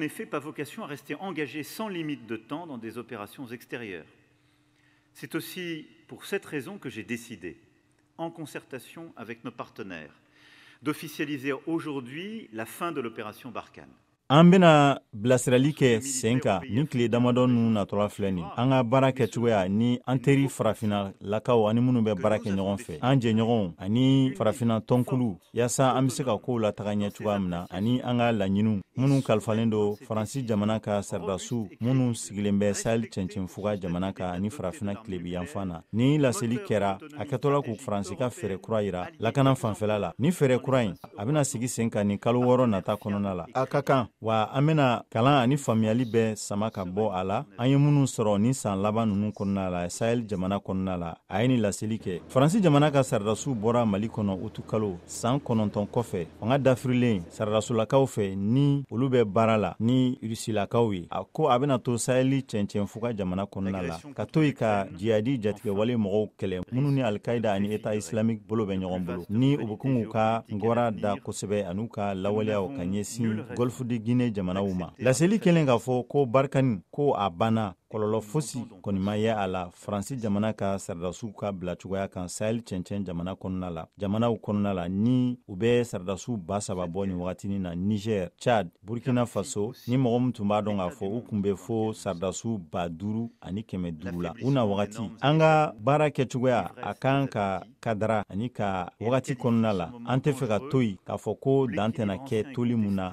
effet pas vocation à rester engagée sans limite de temps dans des opérations extérieures. C'est aussi pour cette raison que j'ai décidé, en concertation avec nos partenaires, d'officialiser aujourd'hui la fin de l'opération Barkhane. An bena bilasirali kɛ sen kan nin tile damadɔ ninnu natɔla filɛ nin, an ka baara kɛcogoya ni an teri Farafina lakaw ani minnu bɛ baara kɛ ɲɔgɔn fɛ, an jɛɲɔgɔnw ani Farafina tɔnkulu, yaasa an be se ka kow lataga ɲɛ cogoya min na, ani an ka laɲiniw minnu kalifalen don Faransi jamana ka saridasiw minnu sigilen bɛ Sahel cɛncɛnfuga jamana kan ani Farafina tilebi yanfan na. Ni laseli kɛra a kɛtɔla k'u Faransi ka fɛɛrɛ kura yira lakana fanfɛla la. Ni fɛɛrɛ kura in, a bɛna sigi sen kan ni kalo 6 nata kɔnɔna la. A ka kan wa an bɛna kalan ani faamuyali bɛɛ sama ka bɔ a la an ye minnu sɔrɔ ni san laban ninnu kɔnɔna la Sahel jamana kɔnɔna la. A ye nin laseli kɛ. Faransi jamana ka saridasiw bɔra Mali kɔnɔ utukalo san 9 kɔfɛ, fanga dafirilen saradasolakaw fɛ ni olu bɛ baara la ni Rusilakaw ye. A ko a bɛna to Sahel cɛncɛnfuga jamana kɔnɔna la ka to yen ka jihadi jatigɛwale mɔgɔw kɛlɛ minnu ni Al-Qaïda ani État islamique bolo bɛ ɲɔgɔn bolo, ni u bɛ kun k'u ka ngɔra da kosɛbɛ an'u ka lawaleyaw ka ɲɛsin Golfe de Guinée jamanaw ma. Laseli kɛlen k'a fɔ ko Barkhane ko a banna, kɔlɔlɔ fosi kɔni ma ye a la Faransi jamana ka saridasiw ka bila cogoya kan Sahel cɛncɛn jamana kɔnɔna la, jamanaw kɔnɔna la ni u bɛ saridasiw 3000 bɔ nin wagatinin na Niger, Chad, Burkina Faso. Ni mɔgɔ min tun b'a dɔn k'a fɔ u kun bɛ fo saridasiw 5500 la u na wagati. An ka baara kɛcogoya a kan ka kadara ani ka wagati kɔnɔna la, an tɛ fɛ ka to yen k'a fɔ ko dan tɛna kɛ toli mun na,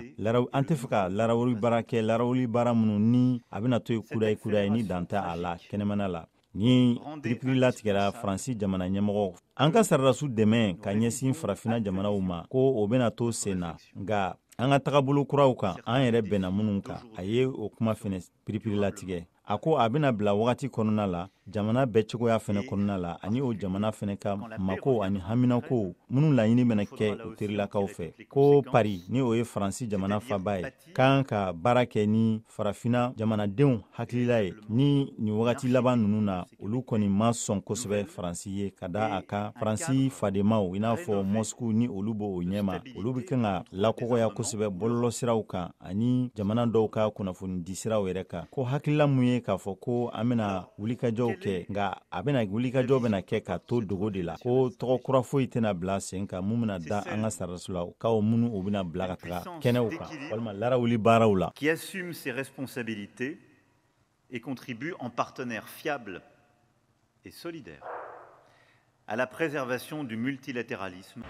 an tɛ fɛ ka larawuli baara kɛ, larawuli baara minnu ni a bɛna to yen kudayi kudayi ni dan tɛ a la kɛnɛmana la. Ni piripiri latigɛra Faransi jamana ɲɛmɔgɔ an ka saridasiw dɛmɛ ka ɲɛsin Farafina jamanaw ma, ko o bɛna to sen na, nka an ka tagabolo kuraw kan an yɛrɛ bɛnna minnu kan. A ye o kuma fɛnɛ piripiri latigɛ. A ko a bɛna bila wagati kɔnɔna la, jamana bɛɛ cogoya fɛnɛ kɔnɔna la, ani o jamana fɛnɛ ka mako ani haminako minnu laɲini bɛna kɛ u terilakaw fɛ. Ko Paris, ni o ye Faransi jamana faba ye, kan ka baara kɛ ni Farafina jamanadenw hakilila ye. Ni nin wagati laban ninnu na, olu kɔni ma sɔn kosɛbɛ Faransi ye, ka da a kan Faransi fadenmaw i n'a fɔ Moscou ni olu b'o ɲɛma, olu bɛ kan ka lakɔgɔya kosɛbɛ bɔlɔlɔsiraw kan ani jamana dɔw ka kunnafonidisiraw yɛrɛ kan. Ko hakilila mun ye k'a fɔ ko an bɛna wulikajɔw kɛ, nka a bɛna wulikajɔ bɛna kɛ ka to dogo de la, ko tɔgɔ kura foyi tɛna bila sen kan mun bɛna da an ka sarasulakaw minnu u bɛna bila ka taga kɛnɛw kan walima larawuli baaraw la. Qui assume ses responsabilités et contribue en partenaire fiable et solidaire à la préservation du multilatéralisme.